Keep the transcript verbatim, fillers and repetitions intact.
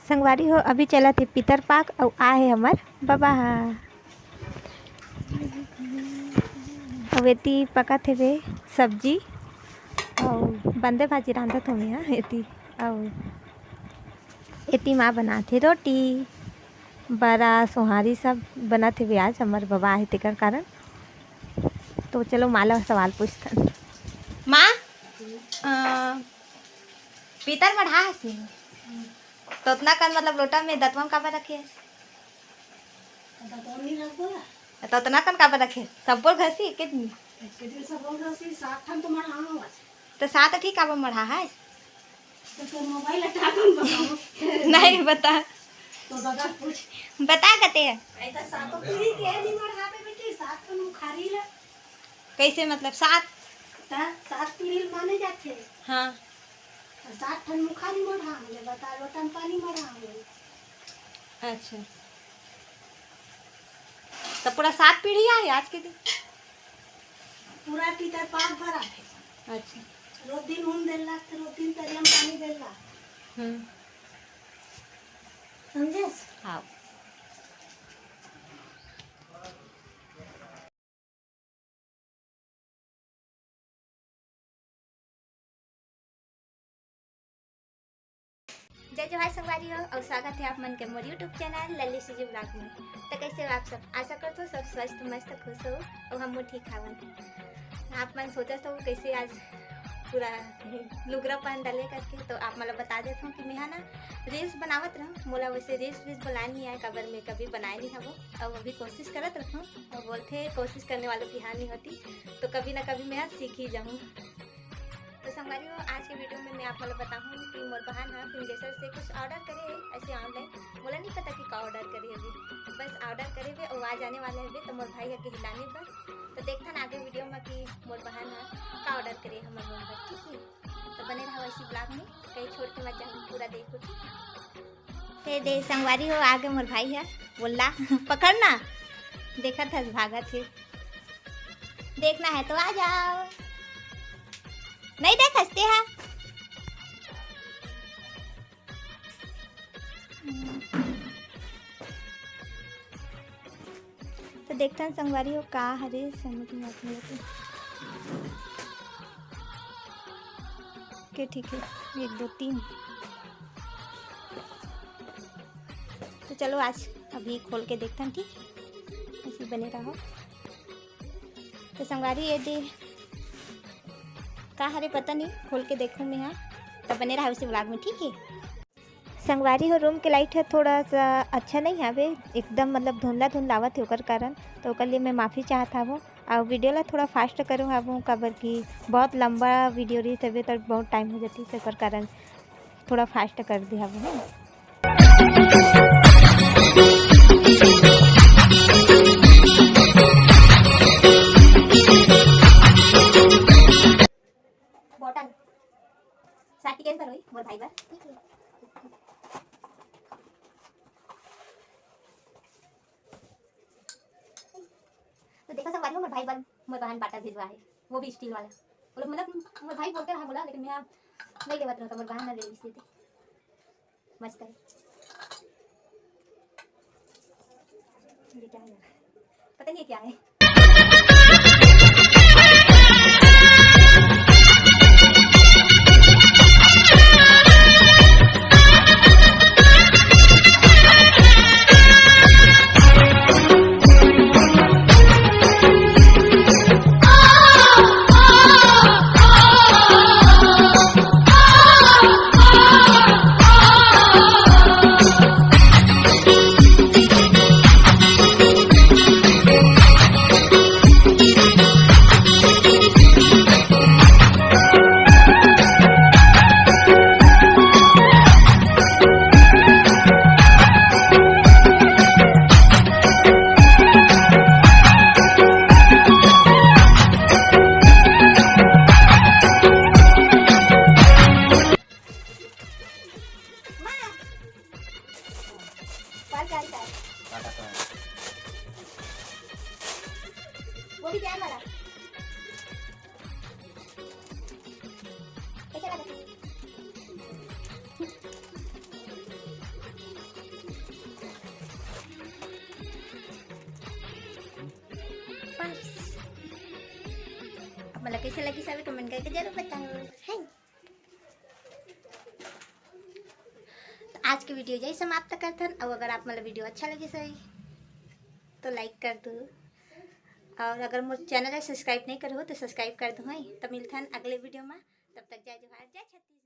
संगवारी हो, अभी चलत हे पितर पाक अउ आए हे हमर बबा हा। अउ एती पकत हेवे सब्जी अउ बंदे भाजी रांधत हों मैं हा एती। अउ एती माँ बनात हे रोटी, बरा, सोहारी सब बनत हेवे। आज हमर बबा आहे तेकर कारण। तो चलो माँ ला सवाल पूछथन। माँ, अ, पीतर मढ़ा हस नहीं? तो उतना कन मतलब लोटा में दतवन काबर रखे हस? दतवन नहीं रखबो ला। तो उतना कन काबर रखे? सब्बो घसी एक दिन। एक दिन सब्बो घसी, सात ठन तो मढ़ा हवस। तो सात ठीक काबर मढ़ा है? तो तोर मोबाइल हटा कौन बताऊं? नहीं बता। तो दादा पूछ। बता कते है? ऐसा सातों पीढ़ी के नहीं मढ़ा पे बेटी, सात ठन मुखारी ला। कैसे मतलब सात? ता सात पीढ़ी माने जाते। हाँ। तो सात ठन मुखारी मढ़ा हमने बता, लोटन पानी मढ़ा हमने। अच्छा। तो पूरा सात पीढ़ी आए आज के दिन? पूरा पीतर पाक भरा थे। अच्छा। रोज दिन हून देला, तो रोज दिन तरियम पानी देला। हम्म। समझेस? हाँ। जय जोहार संगवारी हो, अउ स्वागत है आप मन के मोर YouTube चैनल लल्ली सीजी ब्लॉग में। तो कैसे हो आप सब? आशा करत हो सब स्वस्थ, मस्त, खुश हो, अउ हम ठीक हावन। आप मन सोचत हो कैसे आज पूरा लुगरा पहन डाले करके, तो आप मन ला बता देत हूँ कि मैं हा ना रील्स बनावत रहूँ, मोला वैसे रील्स वील्स बनाए नहीं आए, काबर मैं कभी बनाए नहीं हवो, अउ अभी कोशिश करत रहूँ। अउ बोलथे कोशिश करने वालों की हार नहीं होती, तो कभी ना कभी मैं हा सीख ही जाऊँ। तो संगवारी हो, आज के वीडियो में मैं आप मन ला बताहूँ कि मोर बहन हा फिंगेसर से कुछ ऑर्डर करे है ऐसे ऑनलाइन, मोला नहीं पता कि का ऑर्डर करे हवे, बस ऑर्डर करे हवे, वो आ जाने वाला हवे, तो मोर भाई हा गे हे लाने बर। तो देखथन आगे वीडियो में कि मोर बहन हा का ऑर्डर करे हमर मन बर, ठीक है? तो बने रहो ऐसी ब्लॉग में, कहीं छोड़ के मत जाओ, पूरा देखो, ठीक है? ते दे संगवारी हो, आगे मोर भाई हा, बोलला पकड़ ना, देखत हस भागत हे। देखना है तो आ जाओ। नहीं देख हंसते हैं। तो देखथन संगवारी हो का हरे समझ में आत नहीं। के ठीक है, एक, दो, तीन। तो चलो आज अभी खोल के देखथन, ठीक? ऐसे बने रहो। तो संगवारी ये दे का हरे पता नहीं, खोल के देखूँ मैं हा, तो बने रहो इसी ब्लॉग में, ठीक है? संगवारी हो, रूम के लाइट है थोड़ा सा अच्छा नहीं हवे, एकदम मतलब धुंधला धुंधला आवत है, ओकर कारण, तो ओकर लिए मैं माफ़ी चाहत हवो। और वीडियो ला थोड़ा फास्ट करूँ हवो, काबर कि बहुत लंबा वीडियो रही तबे तो बहुत टाइम हो जाती, तो ओकर कारण थोड़ा फास्ट कर दे हवो, है ना? बॉटल साथी के अंदर होई मोर भाई बर। तो देखो संगवारी हो, मोर भाई बर मोर बहन बाटा भिजवा है, वो भी स्टील वाला। बोले, मतलब मोर भाई बोलते रहा बोला, लेकिन मैं नहीं लेवत रहता, मोर बहन ना ले ली थी। मस्त है। ये क्या है? पता नहीं क्या है। वो भी क्या वाला? कैसे लगा? मतलब कैसे लगी सब कमेंट करके जरूर बताओ। है तो आज के वीडियो यही समाप्त करथन। और अगर आप मतलब वीडियो अच्छा लगे सही तो लाइक कर दो, और अगर मोर चैनल है सब्सक्राइब नहीं करो तो सब्सक्राइब कर दो। है तो मिलथन अगले वीडियो में, तब तक जय जोहार, जय छत्तीसगढ़।